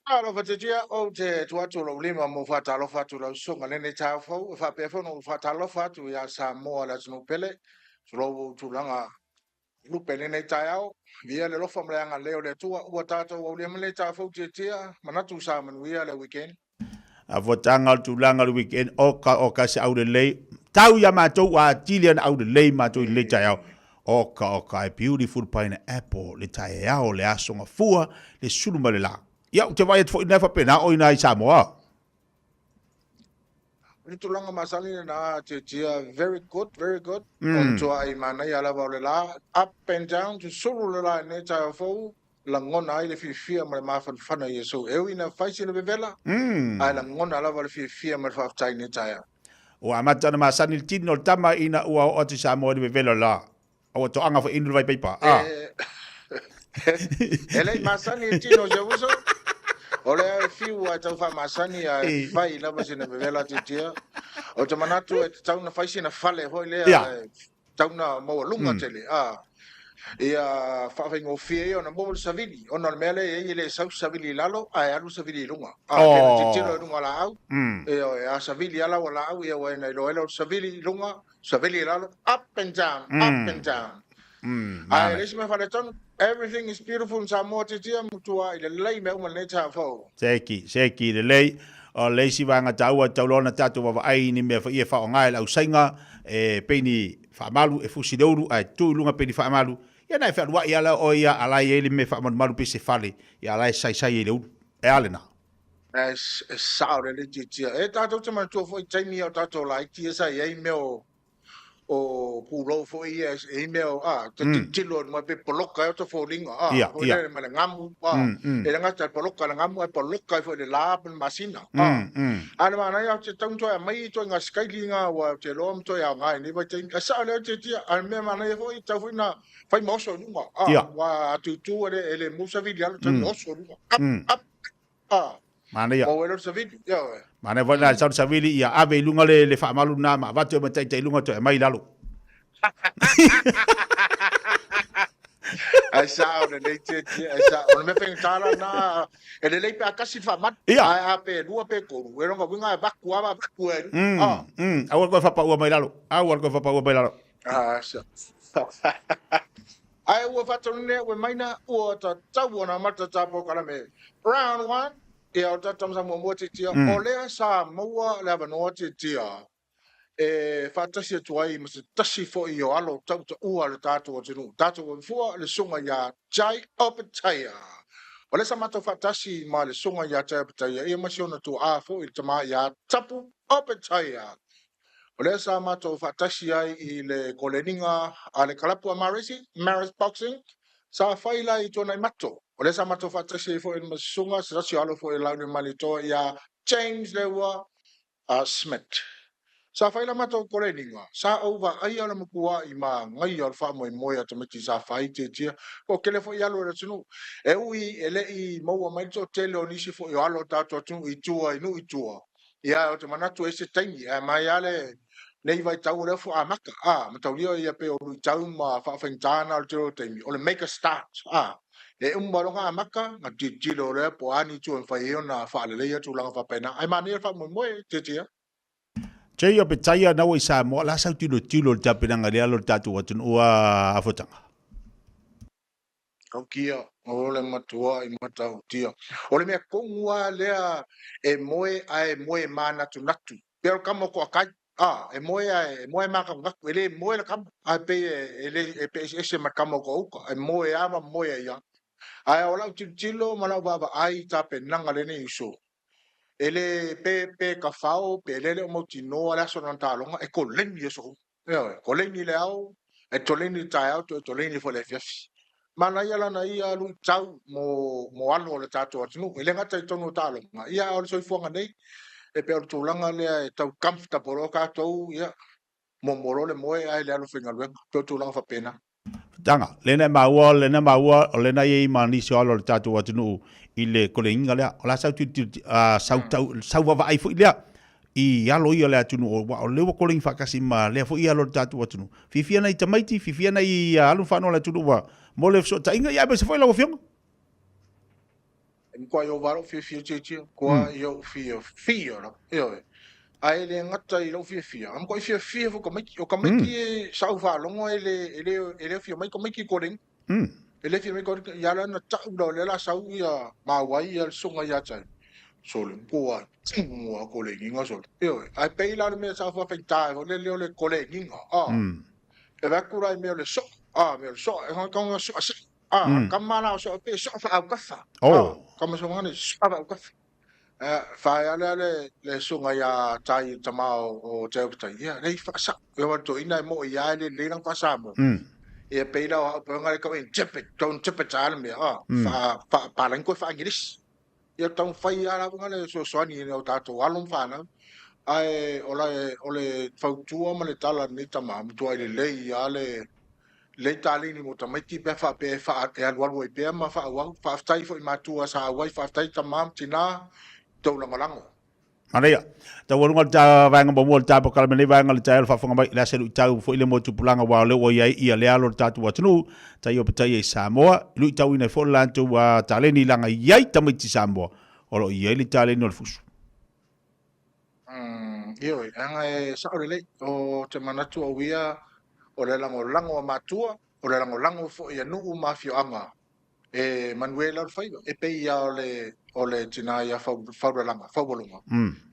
Talofa titia, ou te tuu atu lou lima mo faatalofa atu lau susuga lenei taeao fou, e faapea foi ona ou faatalofa atu ia Samoa le atunuu pele, tulou ou tulaga lupe lenei taeao, viia le alofa ma le agalelei o le Atua, ua tatou aulia mai lenei taeao fou tiatia, manatu sa manuia le weekend. Afuataga o le tulaga o le weekend, oka oka se aulelei, tau ia matou ua atili ana aulelei matou i lenei taeao. Oka oka a beautiful pineapple le taeao le aso gafua le sulu mai le la. Ia ou te vaai atu foi na faapena o ina i Samoa. O le tulaga masani lena Tiatia, very good, very good. O le tuaai manaia lava o le la, up and down, susulu le la i lenei taeao fou, lagona ai le fiafia ma le mafanafana i Iesu. E ui ina fai sina vevela, ae lagona lava le fiafia ma le faafetai i lenei taeao. Ua amata ona masani le tino o le tama ina ua oo atu i Samoa i le vevela o le la. A ua toaga foi inu le vaipaipa. A. E le i masani le tino o si ou uso. O lea e fiu lava e tau faamasani ae fai lava sina vevela tiatia. Ou te manatu e tatau ona fai sina fale foi lea e tatau ona maualuga tele a ia faafaigofie ia ona maua le savili ona o le mea lea e i ai e le sau se savili i lalo ae alu le savili i luga. A pe na tilotilo i luga o laau, ioe, a savili lava lau laau ia ua na iloa ai lea o le savili i luga, savili i lalo, up and down, up and down. Ae le isi mea faaletonu, everything is beautiful in Samoa titia mutua i lelei mea uma i lenei taeao fou. Seki, seki lelei. O le isi vaega taua e tatau loa ona tatou vaavaai i ni mea foi ia e faaaoga e le ausaiga, e pei ni faamalu e fusi le ulu ae tu i luga pei ni faamalu, ia na e fealuai lava lea o oe ia a la e i ai le mea e faamalumalu pei se fale, ia a la e saisai ai le ulu. E a lena? E sao lelei tiatia. E tatou te manatua foi i taimi a o tatou laiti ia sa i ai mea o o pulou foi ia e i mea o a te tilotilo mai pe poloka ai o ta foliga a Ia, foi ia. lele ma le gamu a e le gata i le poloka i le gamu ae poloka ai foi i le la ma le masina a a le manaia ou te tatau ona toe aumai ituaiga sikaili na aua ou te iloa ma toe aoga i lenei vaitaimi ae sao lea tiatia a o le mea manaia foi e tatau foi ona fai ma oso i luga a aua a tutu e le e le mou savili i lalo e tatau ona oso i luga up up a Manaia. Maua ai loa le savili ioe. Manaia foi lena sau le savili ia ave i luga le le faamalu lena ma avatu ai ma taitai i luga toe aumai i lalo. Ae sao lelei tiatia, ae sao. O le mea faigata la lena, e lelei pe a tasi le faamalu, Ia. ae a pe lua pe tolu, e lona uiga e avatu lava avatu e ah. Aua le toe fapaua mai lalo. Aua le toe fapaua mai lalo. Ah, sa. Ae ua faatonu ua maina ua tatau ona amata ta polokalame. Round one, ia o le tatou tamasaga muamua tiatia, o lea sa maua le avanoa tiatia e faatasi atu ai ma se tasi foi o alo tautaua o le tatou atunuu, tatou avefua le susuga ia Jai Opetaia. O lea sa matou faatasi ma le susuga ia Jai Opetaia, ia ma si ona tuaa foi le tama ia Tapu Opetaia. O lea sa matou faatasi ai i le koleniga a le kalapu a Maresi, Maris Boxing, sa fai la i Tuanaimato. O lea sa matou faatasi ai foi ma se susuga, se tasi o alo foi o Laaulialemalietoa ia James Leua Smith. Sa fai la matou koleniga, sa ou vaaia le matua i magaia o le faamoemoe a tamaiti sa fai tiatia, po o tele foi alo o le atunuu. E ui e le i maua mai le toatele o nisi foi o alo o le tatou atunuu i tua i nuu i tua, Ia, ou te manatu e i ai se taimi, ae mai lava lenei vaitau o lea faatoa amata, a, mataulia ia pei o luitau ma faafaigata na o le tele o taimi, o le make a start, a, e uma loa ona amata, ona tilotilo lea po o a ni itu e mafai ai ona faaleleia tulaga faapena. Ae manaia le faamoemoe, Tiatia. Jay Opetaia na ua i Samoa, la sau tilotilo i le tapenaga i le alo o le tatou atunuu a Afotaga. Tautia, o le matua i Matautia. O le mea tonu lava lea e moe ae moe manatunatu. Pei o le tama o Toatai, a, e moe ae moe manatunatu. E le moe le tama, ae pei e le e pei eseese ma le tama o Toauta. E moe lava ma moe ai lava. Ae o lau tilotilo ma lau vaavaai i tapenaga a lenei uso, e le pe pe tafao pe lele o mautinoa le aso o lana taaloga, e koleni aso uma. Ioe, koleni i le ao, e toleni i le taeao, toe toleni foi i le afiafi. Manaia lana ia luitau mo, mo alo o le tatou atunuu. E le gata i totonu o taaloga, ia a o le soifuaga nei, e pei o le tulaga lea e tau comfortable loa tatou, ia, muamua loa le moe ae le alu e faigaluega. E pei o tulaga faapena. Tanga, lena e maua, lena maua, o lena i ai ma nisi o alo o le tatou atunuu i le kolegiga lea. O la sau tilotilo, sau tau, sau vaavaai foi lea i alo ia o le atunuu, aua o lea ua kolegi faatasi ma lea foi alo o le tatou atunuu. Fiafia nai tamaiti, fiafia nai alo ma fanau a le atunuu ua mo le fesootaiga, ia aemaise foi lau Afioga. E matua ova lou fiafia tietia, kua i ou fiafia lava, ioe. Ae le gata i lou fiafia, a matuai fiafia foi tamaiti. O tamaiti e sa ou faalogo e le, e le, e le afio mai tamaiti i Koleni. E le afio mai Koleni, ia la na tau la o lea la sau ia maua ai ia le susuga ia te ai. Sole, matua timu a Koleniga sole. Ioe, ae pei la o le mea sa faafaigata ai foi lele o le Koleniga, a. E vaai atu la i mea o le soo, a, mea o le soo, e tago soa sii. A, kama la o soa pe soa faaaukafa. Oh. Kama soa ngane soa faaaukafa. Whaea lea le, le sunga ia tai i tama o te aukitai. Ia, lei whaasa. Ia wa to ina e mo i ai le lei lang whaasa mo. Ia pei la o hau panga le kau in tipe, tau tipe ta le mea. Ah, wha, wha, palang koe wha angiris. Ia tau whai a la ngale so soani i o tātou alo whanau. Ae o la o le fautua ma le tala ni tama mutua i le lei a le lei taleni mo tamaiti pea faapea e wha, e alualu ai pea ma whaauau. Faafetai foi matua sa auai, faafetai tama ma tina tou lagolago. Manaia, taualuga le ta vaega muamua o le ta polokalame nei vaega le taeao le faafofoga mai, le ase luitau foi le mo tupulaga aua o lea ua i ai ia le alo o le tatou atunuu, tai o petaia i Samoa, i luitauina ai foi le latou taleni leaga e i ai tamaiti Samoa o lo o i ai le taleni o le fusu. Ioe, leaga e sao lelei, o te manatu au ia, o le lagolago a matua, o le lagolago foi a nuu ma afioaga e manuia ai lau faiva, e pei ia o le, o le tina ia Faulalaga, Faualuga,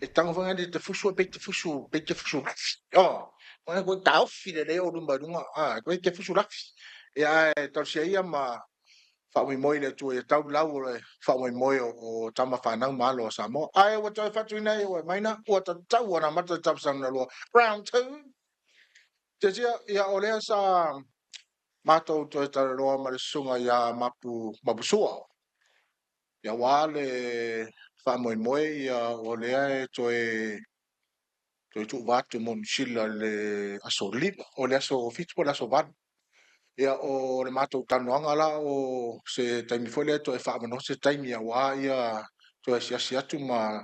e tago foi nai te fusu e pei te fusu, pei te fusu lafi, oh, koe koe taofi lelei o luma i luga, ah, koe te fusu lafi, ia ae talosia ia ma faamoemoe i le Atua ia tau lau o le faamoemoe o tama whanau ma alo a Samoa. Ae ua toe whatuina e oe maina, ua tatau ona amata le tausaga lona lua. Round 2. Tiatia, ia o lea sa matou toe talanoa ma le susuga ia Mapu Mapusua. Ia aua le faamoemoe ia o lea e toe toe tuuva atu mo Niu Sila i le aso 5, o le aso 7 po o le aso 8. Ia, o le matou talanoaga la o se taimi foi lea toe faaavanoa se taimi aua ia toe asiasi atu ma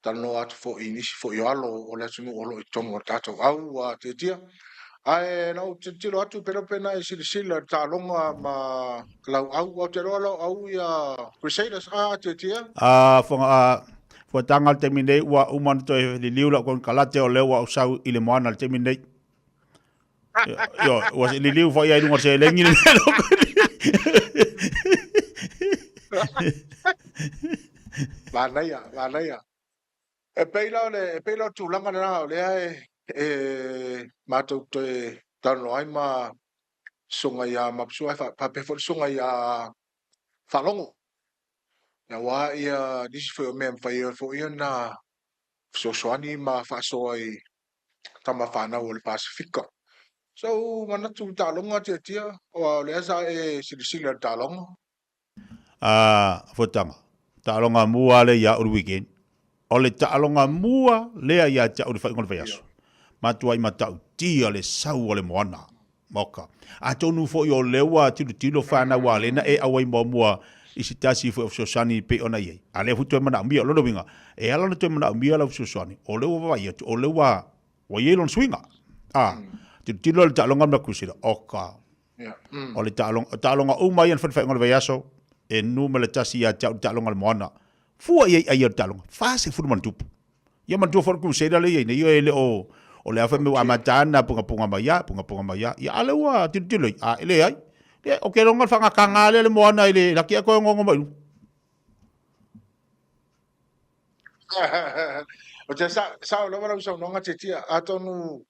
talanoa atu foi i nisi foi o alo o le atunuu o lo o i totonu o le tatou au ua tiatia. Ae na ou tilotilo atu pe pe na e silasila i le taaloga ma lau au, ou te iloa lau au ia Crusaders a tiatia. A foga a fuataga le taimi nei ua uma ona toe liliu lau konekarate o lea ua ou sau i le moana i le taimi nei. Io, ua se liliu foi ai lunga o le seleni le mea loko. Manaia, manaia. E pei la o le, e pei la o le tulaga lena o lea e, e matou te talanoa ai ma susuga ia Mapusua e faapea foi le susuga ia Faalogo. Aua ia nisi foi o mea e mafai ai foi ona fesoasoani ma faasoa i tama fanau o le Pasefika. So manatu i taaloga tiatia, aua o lea sa e silasila i le taaloga. A fuataga, taaloga mua lea ia au i le weekend. O le taaloga mua lea ia te au i le faaiuga o le vaiaso. Matuai matautia le sau o le moana. Maoka. Atonu foi o lea ua tilotilo fanau a lena e auai muamua i se tasi foi o fesoasoani pei ona i ai. A lea foi toe manaomia, o lona uiga, e ala ona toe manaomia lau fesoasoani, o lea ua vaavaai atu, o lea ua, ua i ai lona suiga. A, tilotilo le taaloga ma Crusader, oka. O le taaloga, o taaloga uma ia na fai i le faaiuga o le vaiaso, e numera tasi ia te au le taaloga a le Moana. Fua i ai ai o le taaloga, 40 ma ona tupu. Ia manatua foi le Crusader lea e i ai nei, e le o, o le a fai mai ua amata ana pungapunga mai a, pungapunga mai a. Ia a lea ua tilotilo ai, a e leai. Leai, o ke loga le faagataga lea le moana i le laki ae koe ongoongo mai i luga. O te sa, sao lava lau saunoaga Tiatia, atonu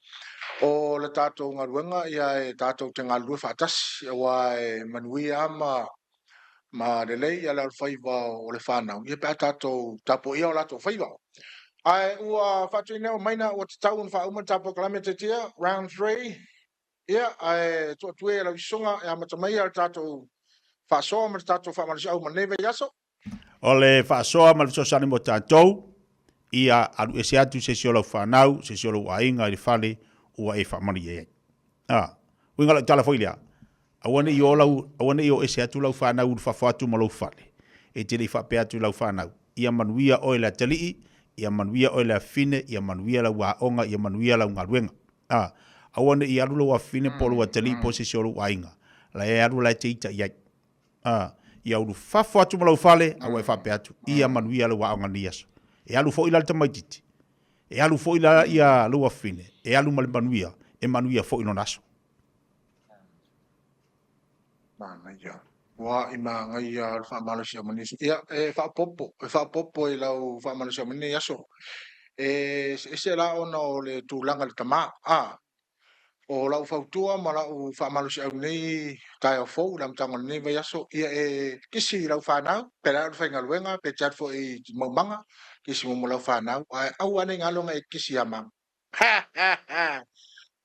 o le tatou galuega ia e tatou te galulue faatasi, aua e manuia lava ma ma lelei ia le alofaiva o le fanau, ia pe a tatou tapuaia o latou faiva. Ae ua faatuina maina ua tatau ona faauma le ta polokalame Tiatia, round 3, ia ae tuu atu ia i lau susuga e amata mai le tatou faasoa ma le tatou faamalosiau ma lenei vaiaso. O le faasoa ma le fesoasoani mo tatou, ia alu ese atu se isi o lau fanau, se isi o lou aiga i le fale ua e faamanuia i ai. A, uiga lau tala foi lea, aua ne i o lau, aua ne i o ese atu lau fanau i le fafo atu ma lou fale, e te le i faapea atu i lau fanau, ia manuia oe le atalii, ia manuia oe le afafine, ia manuia lau aoga, ia manuia lau galuega. A, aua ne i alu lou afafine po o lou atalii po o se isi o lou aiga, la e alu la e te ita i ai. A, Ia ulufafo atu ma lou fale, a ua e faapea atu, Ia manuia lou aoga i lenei aso. E alu foi la le tamaitiiti, e alu foi la ia lou afafine, e alu ma le manuia, e manuia foi lona aso. Manaia. Ua i magaia le faamalosia ma nisi. Ia, e faaopoopo, e faaopoopo i lau faamalosia ma lenei aso. E eseese la ona o le tulaga i le tama. A, o lau fautua ma lau faamalosiau nei taeao fou i le amataga o lenei vaiaso, ia e kisi i lau fanau, pe la o le faigaluega, pe te alu foi i maumaga, kisi muamua lau fanau, ae aua ne i galo ona e kisi ia mama.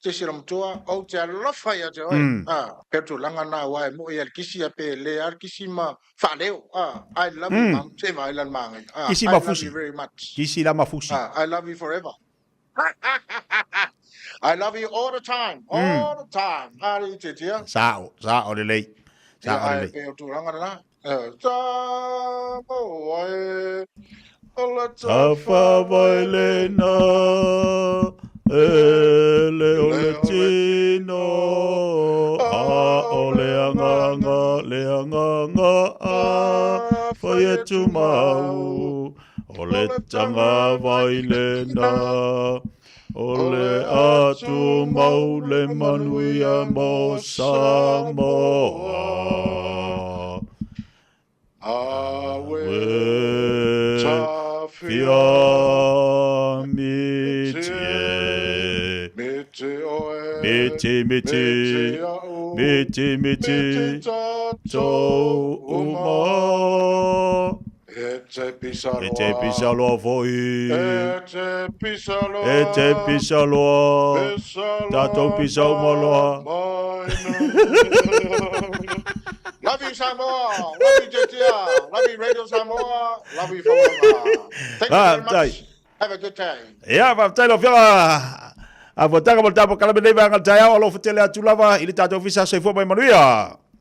Kisi la matua, ou te alofa ia te oe. Ah, pe tulaga na aua e moi le kisi a pe le a le kisi ma faaleo. Ah, I love you, mom. Se vaai la le magaia. Ah, Kisi I ma love fusi. you very much. Kisi la ma fusi. Ah, I love you forever. I love you all the time, all the time. Ari te tia. Sao, sao lelei. Ia, Sao ai lelei. pe o tulaga lena. Eh, Samoa e, o le Tafavailena e le o le tino a o le agaga le agaga a fai e tumau o le tagavailena o le atumau le manuia mo Samoa. Awe We tafia fia mitie. miti oe Miti, miti, miti a'u miti, miti miti, tatou tau uma uma. e te E te pisaloa pisaloa foi, e te pisaloa e te pisaloa, tatou pisaloa pisa uma loa. mai Love you Samoa, love you Jetia, love you Radio Samoa, love you Fauanga. Thank you very Faafetai. much. Have a good day. Ia, faafetai lau Afioga a Fuataga mo le tatou kalame nei vaega o le taeao. Alofa tele atu lava i le tatou Ofisa. Soifua mai manuia.